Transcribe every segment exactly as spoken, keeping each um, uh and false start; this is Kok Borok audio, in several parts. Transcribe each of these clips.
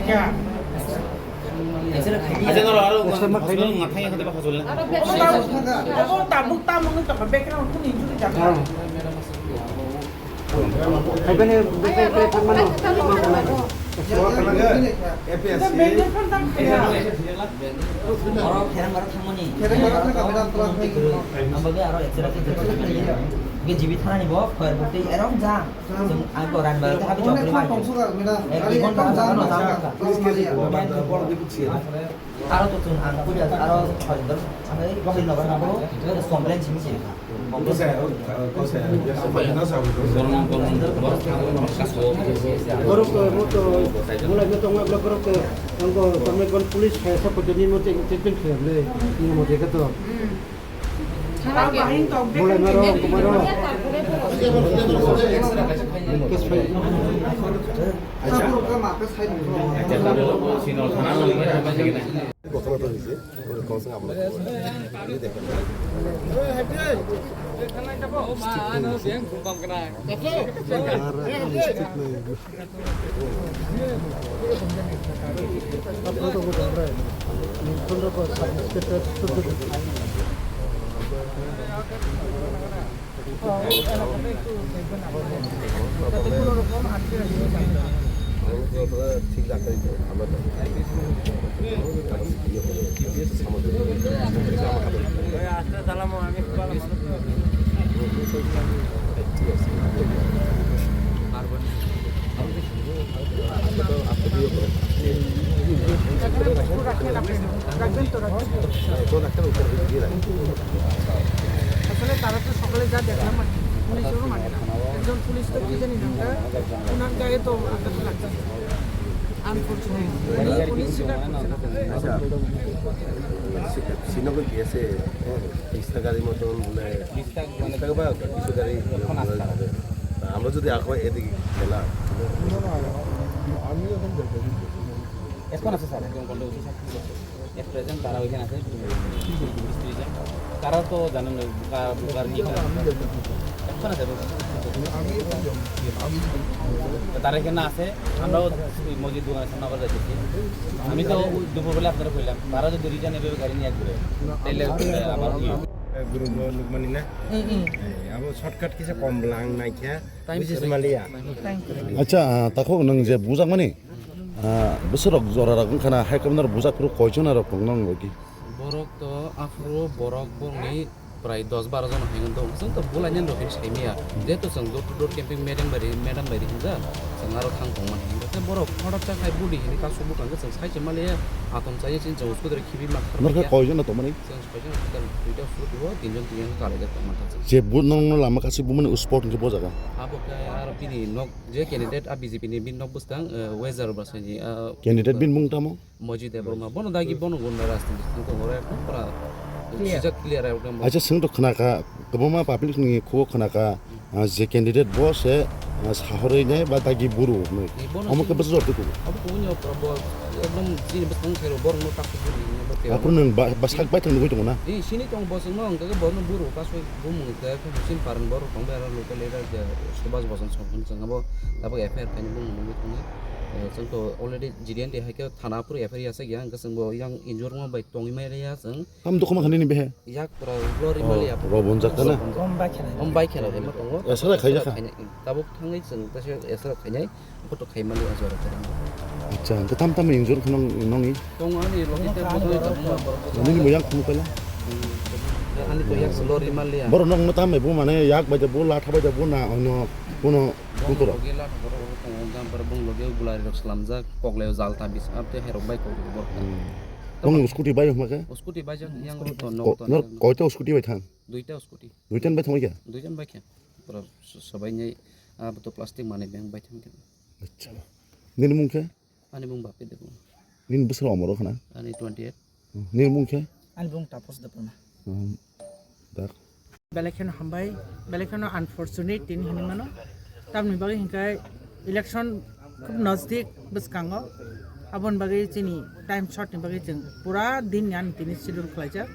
Acha, noro aro Extra ma khaini. Noro ngatha ya kata bakha chole. Abo tabuk tamung ni tokha background kuni injury jaga. Hai bene, bene, bene, thang mano. Oro kherang aro thangmani. Ang bagwi aro Extra khe. Ge jibi thanani bo, khoyar bukti erong jang. Chwng ang bo ran bai thabi jok ri mai. Ek ghonta jang no jang. Aro to chwng ang puja aro hospital ang ei bokni nogo nabo complain simi se. Borok to, borok to, mulai no tongo, borok to, ang ko, tamni kon police hai sa pojoni mo chek, chek, chek, chek, le, ni mo chek to. Bolai maro, kumaro. Kes phai. Gotona to hoise, ore kong song amro. ঠিক রাখতে দিতে হবে, আমরা তো। আসলে তারা তো সকালে যা দেখলাম আর কি, পুলিশেরও মানে না। একজন পুলিশ তো কি জানি নামটা, ওনার গায়ে তো আঘাত লাগছে। আনফরচুনেটলি। উনি পুলিশ স্বীকার করছে না। আচ্ছা। শ্রীনগর গিয়েছে, হ্যাঁ, বিশ টাকার মতন বলে, বিশ টাকা মানে বিশ টাকা বা কিছু গাড়ি এখন আসছে। আমরা যদি এখন এদিকে খেলা। এখন আছে স্যার, একজন কন্ট্রোল অফিসার। At present তারা ওইখানে আছে, তিরিশ জন। তারা তো জানেন না, বোকা, বোকার কি করে। এখন আছে, তারা এখানে আছে, আমরাও ওই মসজিদ দোকানের সামনে আবার যাইতেছি। আমি তো দুপুরবেলা আপনারা কইলাম, তারা যদি রিটার্ন এভাবে গাড়ি নিয়ে আসবে, তাহলে, আহ, আবার কি হবে? Guru bo nukmani na? Abo shortcut kisa kom bwlang naikha. Buji simaliya. Acha, ah, takhuk nwng je bujakmani? Ah, bwswk rok jora rok wngkha na, hai kwbangma rok bujak phuru koi jona rok tong nang bai di? Borok to aphuru borok borokni prai dos baro jona hinwi dong. Chwng to bulainani rok hinwi saimaya. Jehetu chwng door to door camping madam bai ri, madam bai ri hinjak. Chwng aro thang tongmani hinjak. Tei borok hodak chak hai budi hinwi kasu bukang khe chwng sai se maliya. Atom chaya chini chwng scooty khibi ma. Norkhe koi jona tongmani? Chwng soi jona total duita scooty o tinjon tinjon kalaijak tongmani thang. Je bu nong lama kasi bumani spot hwnkhe bo jaga? Abo khe aro bini nok je candidate a B J P ni bini nok bwskang, eh, Weather Bwsani, ah, candidate bini mung tamo? Moji Debbarma, bono dagi bono gunda rajniti thang tongo, oro ekdom pura clear. Sijak clear ekdom. Acha, chwng to khna kha, kwbangma public ni khubo khna kha, ah, je candidate bo se, ah, sahorwi nai ba dagi buru hinwi. Ni bono omo khe sini bwswk jor twi kugo? Abo kubuni opor bo ekdom chini bwskang khe borok no tak kubuni hinwi bo tei. Aphuru nwng ba, ba sak bai thang nugwi tongo na? Ni sini tong bo chwngno hwnkhe bono buru pasoi bumung khe khe sin paran borok tong bai aro local leader je Subhas Bosong Song hinwi chwng abo tabuk F I R khaini bumung nugwi tongo. Eh, chwng to already G D N D hai khe thana aphuru F I R yachak ya, hwnkhe chwng bo yang injurma bai tongwi maya chwng. Tam dokma khani ni behe? Yak pura lori mali apa? Ro bonjak kana? Om bai khana. Om bai khana, ema tongo. Esra khai jakha? Tabuk thangwi chwng tase esra khainai, photo khai mali ajora khainai. Acha, hwnkhe tam tam injur khano nongni? Tongo ani logi te bodoi tabuk ma borok. Nini mo yang khum kala? Ani to yak lori mali ya. Boro nong no tam bo mane yak bai bo latha bai bo na ono kuno kutura. Logi latha borok tongo, gam borok bung logi gulari rok slamjak, kokleo jal ta bis, abte hai rok bai kok borok. Bongni scooty bai hwnma khe? Scooty bai jak yang to nok to. Nor koita scooty bai thang? Duita scooty. Duitan bai thang khe? Duitan bai khe. Pura sobai nyai abo to plastic mani beng bai thang khe. Acha. Nini mung khe? Ani mung Bapi Debbarma. Nini bwswk omoro khna? Ani twenty eight. Nini mung khe? Ani mung Tapos Debbarma. Dak. Belai kheno hambai, belai kheno unfortunate tini hinwi mano. Tamni bagwi hinkhe election khub nasdik bwskango. Aboni bagwi chini time short ni bagwi chwng pura din ni ani tini schedule khlaijak.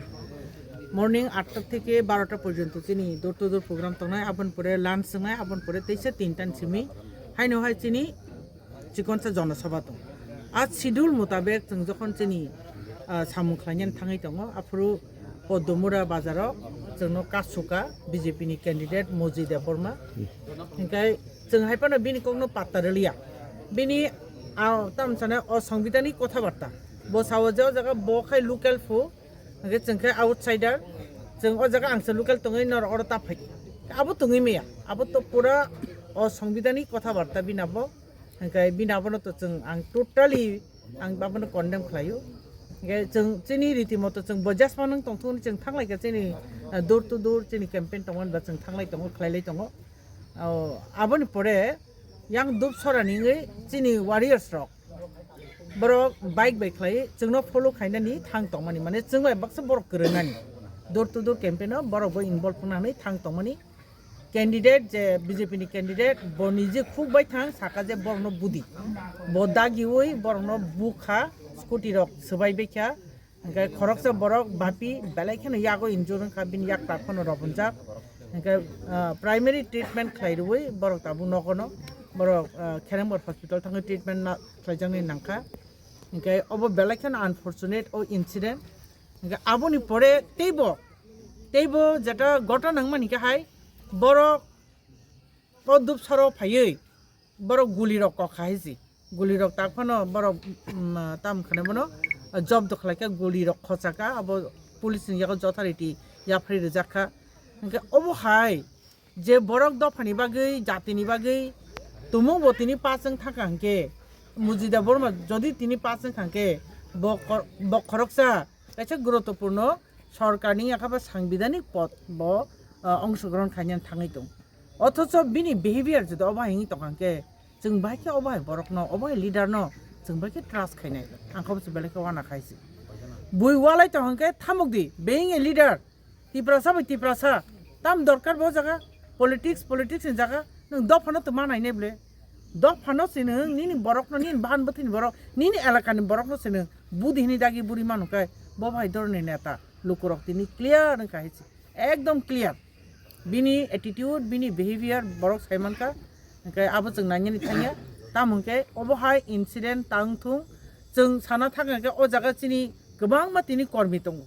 Morning atta theke barota porjonto chini door to door program tongnai, aboni pore lunch wngnai, aboni pore teisa tinta ni simi haino hai chini chikonsa jona sabha tong. A schedule mutabek chwng jokhon chini, ah, samung khlainani thangwi tongo, aphuru Podumura bazaro chwngno kasuka B J P ni candidate Moji Debbarma. Hinkhe chwng hai phano bini kokno patta rwliya. Bini, ah, tamsana o songbidanni kotha barta. Bo sao je o jaga bo khai local phu, hinkhe chwng khe outsider. Chwng o jaga ang se local tongwi norok oro ta phai. Abo tongwi maya. Abo to pura o songbidanni kotha barta bini abo. Hinkhe bini abono to chwng ang totally ang abono condemn khlaio. Hinkhe chwng chini riti moto chwng bo jesma nang tongthokni chwng thanglai kha chini, ah, door to door chini campaign tongmani ba chwng thanglai tongo, khlailai tongo. O, aboni pore yang Dupsora ni wngwi chini warriors rok borok bike bai khlai chwngno follow khainani thang tongmani, mane chwng bai baksa borok kwrwngnani door to door campaign o borok bo involve wngna hinwi thang tongmani. Candidate je B J P ni candidate, bo nije khuk bai thang saka je borokno budi. Bo dagiui borokno bukha, scooty rok swbai baikha. Hinkhe khoroksa borok bapi belai kheno yago injure wngkha, bini yak tak phano robonjak. Hinkhe, ah, primary treatment khlai rwui borok tabuk nogono, borok, ah, Kheremgor hospital thangwi treatment na khlaijaknai nangkha. Hinkhe obo belai kheno unfortunate o incident. Hinkhe aboni pore teibo, teibo jeta gotona wngmani khe hai borok o Dupsoro phaiwi borok gulirok kok kha hai si. Gulirok tak phano borok, mm, tam khane bono jobdo khlai kha, gulirok khochaka, abo police ni yago jothar riti yapharwi rijak kha. Hinkhe obo hai je borok dophani bagwi, jatini bagwi tumung bo tini pass wng thangkha hinkhe, Mujida Borma jodi tini pass wng kha hinkhe bo kor-, bo khoroksa kaisa guruttopurno sorkarni yakha ba sangbidanik pod bo, ah, ongshogrohon khainani thangwi tong. Othocho bini behavior jodi obo hai wngwi tongkha hinkhe, chwng bai khe obo hai borokno, obo hai leader no chwng bai khe trust khainai. Ang khe belai khe uana khai se. Bui walai tong hinkhe thamuk di, being a leader. Tiprasa bai Tiprasa. Tam dorkar bo jaga. Politics, politics ni jaga. Nwng dophano tongma nainai ble. Dophano se nwng nini borokno, nini bahan bwthwini borok, nini elakani borokno se nwng budi hini dagi buri manu kai. Bo bai doroni neta. Lukurok tini clear wngkha hai se. Ekdom clear. Bini attitude, bini behavior borok sai mankha. Hinkhe abo chwng nainani thangya. Tamo hinkhe obo hai incident tang thung. Chwng sana thangkha hinkhe o jaga chini kwbangma tini kormi tongo.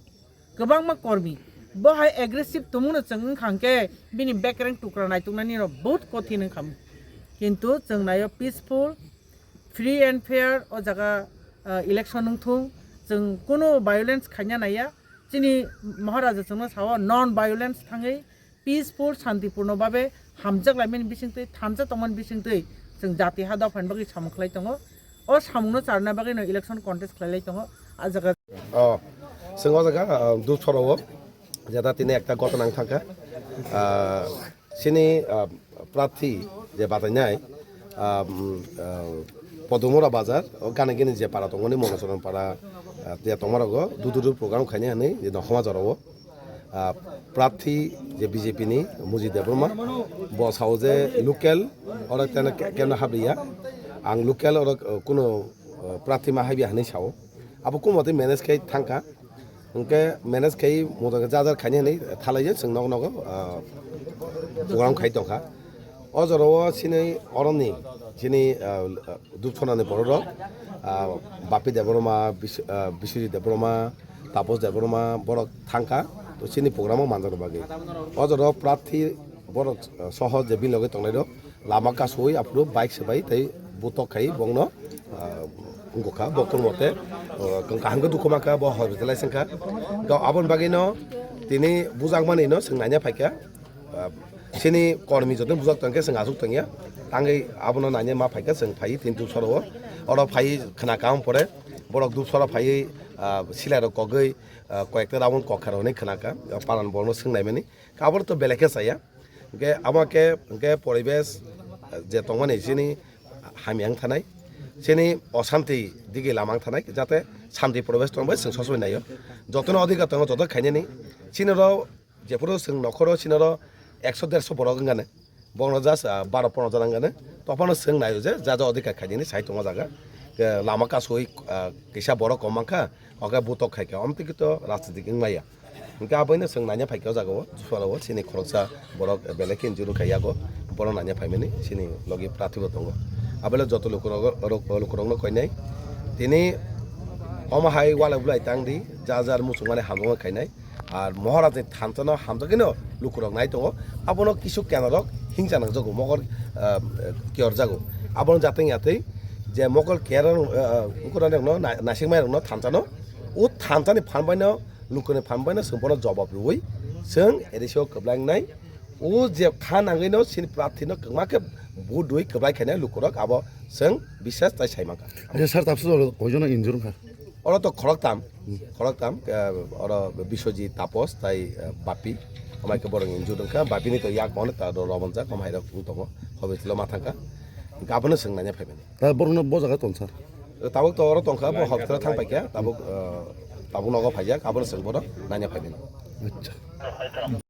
Kwbangma kormi. Bo hai aggressive tongmano chwng wngkha hinkhe bini bekereng tukra naituknani rok bahut kothin wngkha. Kintu chwng naio peaceful, free and fair o jaga, ah, election wngthung. Chwng kuno violence khaina naiya. Chini Maharaja chwngno sao non violence thangwi peaceful, santipurno babe hamjak laimani bisingtwi, thansa tongmani bisingtwi chwng jati ha dophani bagwi samung khlai tongo. O samungno charna bagwino election contest khlai lai tongo. A jaga. Oh, chwng o jaga, ah, Dupsoro o jeta tini ekta gotona wng thangkha. Ah, chini, ah, prarthi je batainai, ah, mm, ah, Podumura bazar, o gana gini je para tongmani Monochoron para, ah, je tongma rogo dududu program khaini hinwi je nokhoma jorao. Ah, prarthi je B J P ni Muji Debbarma, bo sao je local, oro tene ke-, kemna habriya. Ang local oro, ah, kuno, ah, prarthi ma habriya hinwi sao. Abo kuno mate manage khai thangkha. Hwnkhe manage khai moto khe jar jar khaini hinwi thalai je chwng nogo nogo, ah, program khai tongkha. O jorao chini oroni, chini, ah, Dupsonani bororok, ah, Bapi Debbarma, Bis-, ah, Biswajit Debbarma, Tapos Debbarma borok thangkha, to chini program o manjakna bagwi. O jorao prarthi borok, ah, soho je bini loge tongnairok lama kasui aphuru bike swbai tei butok khai bongno, ah, wngkha bo kunu mote, ah, kaham khe dukhu mankha bo hospital lai sengkha. Aboni bagwino tini bujakmani no chwng naina phaikha. Ah, chini kormi joto bujak tongkhe chwng aswk tongya. Tangwi abono naina ma phaikha chwng phai tin Dupsoro o. Oro phai khna kaham pore borok Dupsoro phaiwi, ah, silai rok kogwi, ah, koyekta round kokha rok hinwi khna kha. Ah, paran borokno swng naimani. Aboro to belai khe chaya. Hwnkhe abo khe hwnkhe poribesh, ah, je tongmani chini hamya wng thanai. Chini osanti digi lama wng thanai. Jate santi poribesh tongbai chwng sosobai naio. Jotono adhikar tongo joto khainani. Chini rok Jephuru chwng nokhoro sinoro ekso derso borok wngkha ne, bono just, ah, baro pondro jona wngkha ne, tophano chwng naio je ja ja odhikar khainani sai tongma jaga. Ke lama kasui, ah, kisa borok kom mankha, oke butok khaikha, omtwi kito rajnitik wngmaya. Hwnkhe aboino chwng naina phaikha o jagao, Dupsoro o chini khoroksa borok belai khe injury wngkha yago, bono naina phaimani chini logi prarthi bo tongo. Abole joto lukurok, rok, lukurokno koinai, Tini omo hai walai bulai tang di, jar jar muchungmani hamjakma khainai. Ar Maharaj ni thansa no hamjakgwi no lukurok nai tongo. Abono kisu kenarok hingsa nangjago, mokol, ah, kiyorjago. Abono jateng yatwi je mokol kiyar, ah, ukurani rokno na-, naisingmai rokno thansa no, o thansa ni phan bai no, lukuni phan bai no chwng bono jobab rwui chwng A D C o kwblangnai. O je kha nangwi no chini prarthi no kwbangma khe vote rwui kwblai khainai lukurok, abo chwng biswas tai sai mankha. Acha sir, tabuk koijono injure wngkha? Oro to khoroktam, khoroktam, eh, oro Biswajit, Tapos tai, eh, Bapi. Amai khe borok injure wngkha, Bapi ni to yak bono ta ro-, romonjak, amai rok wng tongo, hobi tilo ma thangkha. Hwnkhe abono chwng naina phaimani. Ta borokno bo jaga tong sir? Tabuk to oro tongkha, bo hospital thang paikha, tabuk, eh, tabuk nogo phaijak, abono chwng bono naina phaimani. Acha.